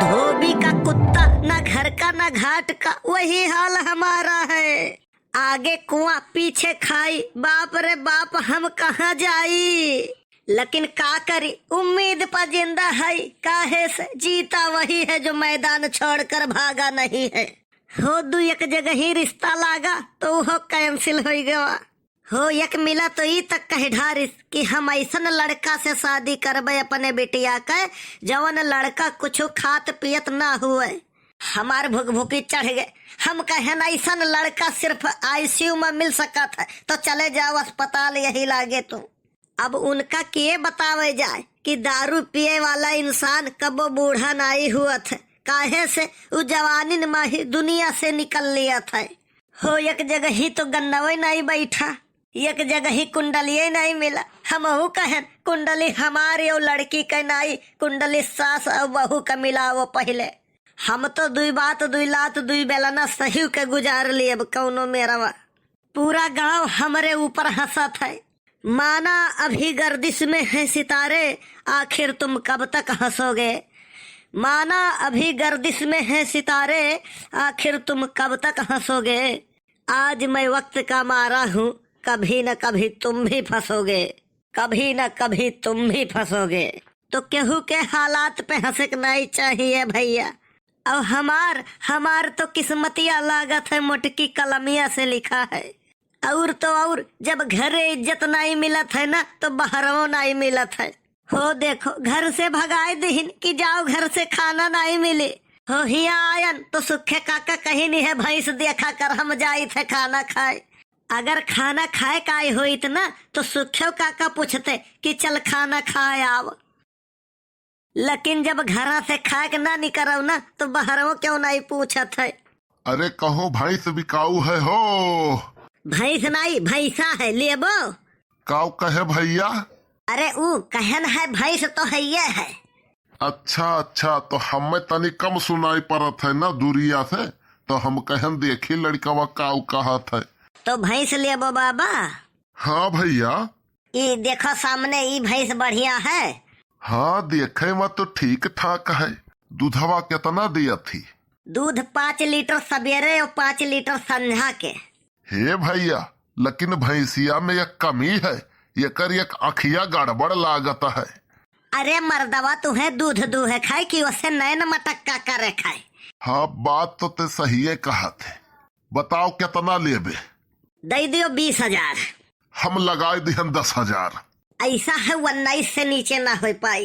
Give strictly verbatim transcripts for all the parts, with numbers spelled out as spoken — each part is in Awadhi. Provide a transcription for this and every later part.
धोबी का कुत्ता, ना घर का ना घाट का, वही हाल हमारा है। आगे कुआं पीछे खाई, बाप रे बाप हम कहाँ जाई। लेकिन का करी, उम्मीद पर जिंदा है, काहे से जीता वही है जो मैदान छोड़कर भागा नहीं है। हो दू एक जगह ही रिश्ता लागा तो वो cancel हो गवा। हो एक मिला तो ई तक कह ढारिस कि हम ऐसन लड़का से शादी करबे अपने बिटिया के, जवन लड़का कुछ खात पियत ना हुए। हमार भुकभुकी चढ़ गए। हम कहन ऐसन लड़का सिर्फ ICU में मिल सकत है, तो चले जाओ अस्पताल यही लागे तू। अब उनका के बतावे जाए कि दारू पिए वाला इंसान कबो बूढ़ा नाई हुअत है, काहे से उ जवानिन में ही दुनिया से निकल लियत है। हो एक जगह ही तो गन्नवे नाई बैठा, एक जगह ही कुंडलिये नाई मिला। हमहू कहन कुंडली हमारी और लड़की के नाई, कुंडली सास और बहू का मिलाओ पहले। हम तो दुई बात दुई लात दुई बेलना सही के गुजार लिए अब कौनो मेरवा। पूरा गांव हमरे ऊपर हंसत है। माना अभी गर्दिश में है सितारे, आखिर तुम कब तक हंसोगे। माना अभी गर्दिश में है सितारे, आखिर तुम कब तक हंसोगे। आज मैं वक्त का मारा हूँ, कभी न कभी तुम भी फंसोगे, कभी न कभी तुम भी फंसोगे। तो केहू के हालात पे हंसे के नहीं चाहिए भैया। और हमार हमार तो किस्मतिया लागत है मोटकी कलमिया से लिखा है। और तो और जब घरे इज्जत नहीं मिलत है ना तो बहरवो नहीं मिलत है। हो देखो घर से भगाए दिहिन कि जाओ घर से खाना नहीं मिले। हो हिया आयन तो सुखे काका कहिन है भैंस देखा कर हम जाइत है खाना खाए। अगर खाना खाए का आए होइत ना तो सुखे काका पूछते कि चल खाना खाए आव। लेकिन जब घरा से खाए के ना निकरव ना तो बहरवो क्यों नहीं पूछत है। अरे कहो भैंस बिकाऊ है हो? भैंस नहीं भैंसा है लेबो। काऊ कहे भैया? अरे ऊ कहन है भैंस तो है ये है। अच्छा अच्छा, तो हमें तनी कम सुनाई पड़त है ना दूरिया से, तो हम कहन देखी लड़कवा काऊ कहत है। तो भैंस लेबो बाबा? हाँ भैया। ई देखो सामने ई भैंस बढ़िया है। हाँ देखे में तो ठीक ठाक है। दूधवा कितना दिया थी? दूध पाँच लीटर सवेरे और पाँच लीटर संझा के। हे भैया, लेकिन भैंसिया में एक कमी है, एकर एक अखिया गड़बड़ लागत है। अरे मर्दवा, तुहे दूध दूहे खाए कि ओसे नैन मटक्का करे खाए? हाँ, बात तो ते सहिए कहत है। बताओ कितना लेबे? दे दियो बीस हजार। हम लगाए दिहन दस हजार। ऐसा है उन्नीस से नीचे ना हो पाई।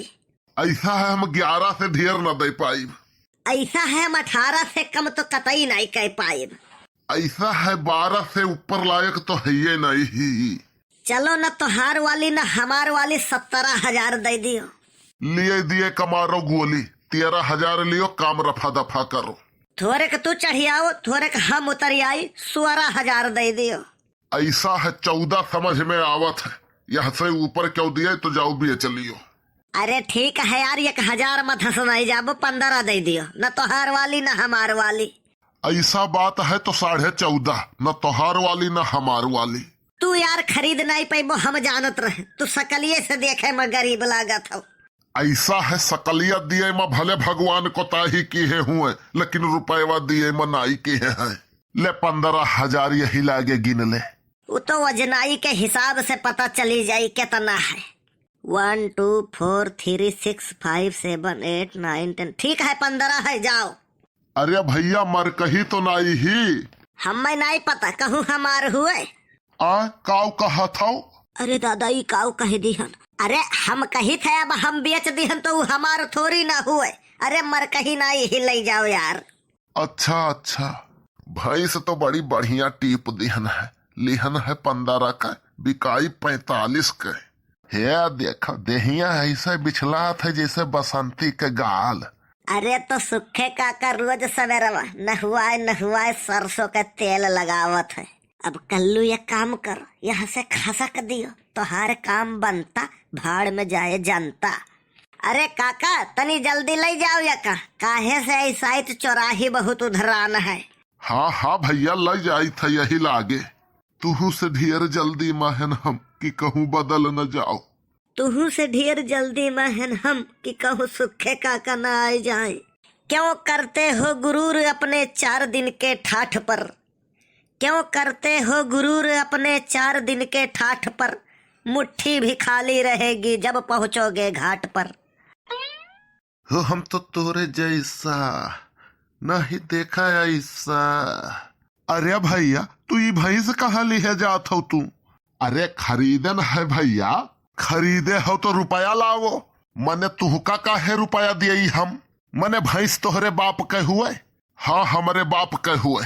ऐसा है हम ग्यारह से ढेर ना दे पाइब। ऐसा है हम अठारह से कम तो कतई नहीं कह पाइब। ऐसा है बारह से ऊपर लायक तो है ये नहीं ही। चलो न तोहार वाली न हमार वाली सत्रह हजार दे दियो। लिए दिए कमारो गोली, तेरह हजार लियो, काम रफा दफा करो। थोरे के तू चढ़ियाओ, थोरे के हम उतरियाई, सोरह हजार दे दियो। ऐसा है चौदह समझ में आवत है, यह से ऊपर क्यों दिए तो जाओ बेच लियो। अरे ठीक है यार, एक हजार मत हंसनाई जाबो, पन्द्रह दे दियो, न तोहार वाली न हमार वाली। ऐसा बात है तो साढ़े चौदह, न तोहार वाली न हमार वाली। तू यार खरीद नहीं पैबो, हम जानत रहे, तू सकलिए से देखे में गरीब लागत हो। ऐसा है सकलिया दिए में भले भगवान कोताही किहे हुए, लेकिन रुपयवा दिए में नाई किहे हैं। ले पन्द्रह हजार यही लागे गिन ले। वो तो वजनाई के हिसाब से पता चली जाई कितना है। One two four three six five seven eight nine ten, ठीक है पन्द्रह है, जाओ। अरे भैया मरकही तो नाई ही। हमें नाई पता, कहूँ हमार हुए। आ, काऊ कहत हौ? अरे दादा, ई काऊ कह दिहन? अरे हम कही थे, अब हम बेच दिहन तो ऊ हमार थोड़ी ना हुए। अरे मरकही नाई ही, ले जाओ यार। अच्छा, अच्छा, भैंस तो बड़ी बढ़िया टीप दिहन है, लिहन है पन्द्रह का, बिकाई पैंतालीस के। हे देखो, देहिया ऐसे बिछलात है जैसे बसंती के गाल। अरे तो सुखे काका रोज सवेरवा नहुआए नहुआए सरसों के तेल लगावत है। अब कल्लू ये काम कर, यहाँ से खसक दियो, तोहार काम बनता, भाड़ में जाए जनता। अरे काका, तनी जल्दी ले जाओ या का, काहे से ऐसा ही तो चौराही बहुत उधरान है। हाँ, हाँ भैया, ले जाई था यही लागे। तुहू से ढेर जल्दी में हन हम कि कहूँ बदल न जाओ। तुहू से ढेर जल्दी में हन हम कि कहूँ सुखे काका न आए जाए। क्यों करते हो गुरूर अपने चार दिन के ठाठ पर? क्यों करते हो गुरूर अपने चार दिन के ठाठ पर? मुट्ठी भी खाली रहेगी जब पहुंचोगे घाट पर। हो हम तो तोरे जैसा नहीं देखा ऐसा। अरे भैया, तू ई भैंस कहाँ लिहे जात हो तू? अरे खरीदन है भैया। खरीदे हो तो रुपया लावो। मने तुहका काहे रुपया दियई हम? मने भैंस तोहरे बाप के हुए? हाँ, हमरे बाप के हुए।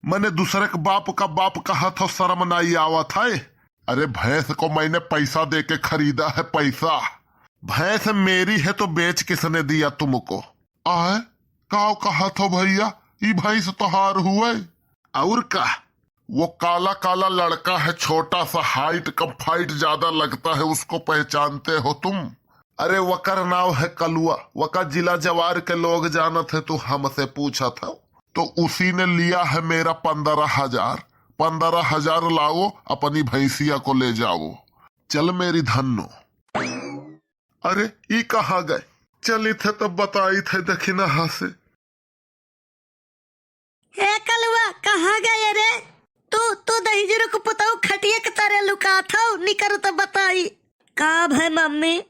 मने दूसरे के बाप का बाप कहत हो, शर्म नाई आवत है? अरे भैंस को मैंने पैसा दे के खरीदा है, पैसा। भैंस मेरी है तो बेच किसने दिया तुमको? आए, काव कहत हो भैया, ई भैंस तोहार हुए? और का, वो काला काला लड़का है, छोटा सा, height कम fight ज्यादा लगता है, उसको पहचानते हो तुम? अरे वकर नाव है कलुआ, वका जिला जवार के लोग जानत है, तू हमसे पूछत हो। तो उसी ने लिया है मेरा पन्द्रह हजार। पन्द्रह हजार लाओ, अपनी भैंसिया को ले जाओ। चल मेरी धन्नो। अरे ई कहाँ गए? चलित है तब बताइत है दखिनहा से। ए कलुआ, कहाँ गए रे? तू, तू दहिजरू के पुतऊ खटिया के तरे लुकात हौ, निकर त बताई। का भय मम्मी?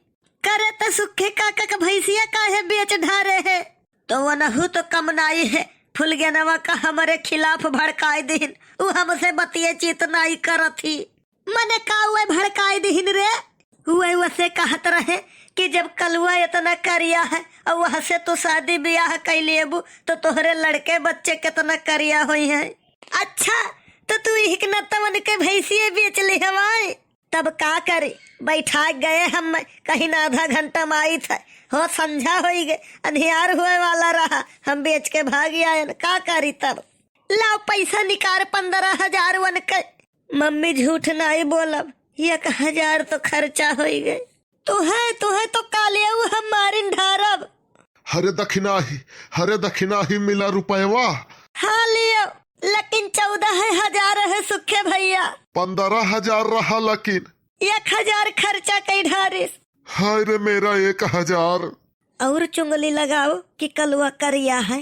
करे त सुखे काका के भैंसिया काहे बेच ढारे है? तो वनहू तो कम नाई है, फुलगेनवा का हमरे खिलाफ भड़काई दिहिन, उ हमसे बतिये चीत नाई करत ही। मने का उहे भड़काई दिहिन रे? उहे वसे कहत रहे कि जब कलुआ इतना करिया है और वह से तू शादी ब्याह कइ लेबू तो तोहरे लड़के बच्चे कितना करिया होई हैं। अच्छा, तो तू इहिक नतवन के भैंसिए बेच ले हवाए? तब का करी, बैठा गए हम, कहीं ना आधा घंटा में आई था, हो संझा होई गए, अंधियार हुए वाला रहा, हम बेच के भाग आयन, का करी तब? लाओ पैसा निकार पन्द्रह हजार वन के। मम्मी झूठ नाई बोलब, एक हजार तो खर्चा होई गए। तुहे, तुहे तो काले उ हम मारिन ढारब। हरे दखिनाही, हरे दखिनाही मिला रुपयवा। हाँ लियो, लेकिन चौदह हजार है सुखे भैया। पन्द्रह हजार रहा लेकिन। एक हजार खर्चा कई ढारिस। हाय रे मेरा एक हजार। और चुंगली लगाओ कि कलुआ करिया है।